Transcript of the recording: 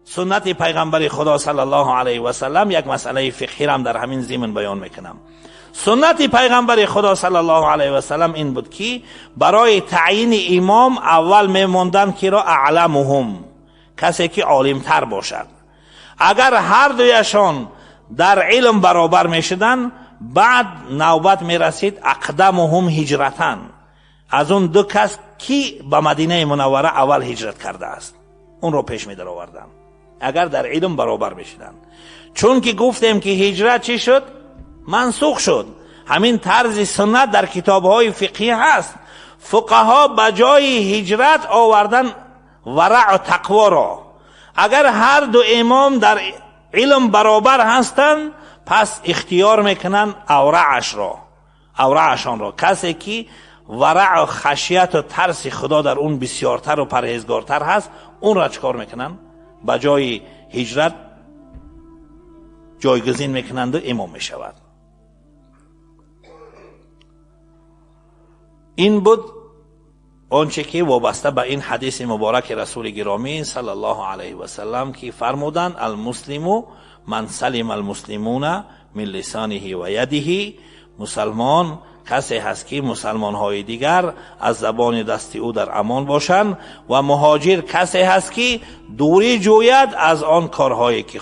Суннати пайғамбари Худо саллаллоҳу алайҳи васаллам, як масъалаи фиқҳиро дар ҳамин зимн баён мекунам. Суннати пайғамбари Худо саллаллоҳу алайҳи васаллам ин буд, ки барои таъйини имом аввал мемонданд киро? Аъламуҳум, касе ки олимтар бошад. Агар ҳар дуяшон дар илм баробар мешуданд, баъд навбат мерасид ақдамуҳум ҳиҷратан, аз он ду кас ки ба Мадинаи Мунаввара аввал ҳиҷрат кардааст, онро пеш медароварданд, агар дар илм баробар мешуданд. Чунки гуфтем, ки ҳиҷрат чӣ шуд? Мансух шуд. Ҳамин тарзи суннат дар китобҳои фиқҳӣ ҳаст. Фуқаҳо ба ҷои ҳиҷрат овардан вараъу тақворо. Агар ҳар ду имом дар илм баробар ҳастанд, пас ихтиёр мекунанд авраашро, авраашонро, касе ки вараъу хашияту тарси Худо дар он бисёртару парҳезгортар ҳаст, онро чӣ кор мекунанд? Ба ҷои ҳиҷрат ҷойгузин мекунанду имом мешавад. Ин буд он чӣ ки вобаста ба ин ҳадиси мубораки расули гиромӣ саллаллоҳу алайҳи васаллам, ки фармуданд: «Алмуслиму ман салима алмуслимуна мин лисониҳи ва ядиҳи». Мусалмон касе ҳаст, ки мусалмонҳои дигар аз забони дасти ӯ дар амон бошанд, ва муҳоҷир касе ҳаст, ки дурӣ ҷӯяд аз он корҳое ки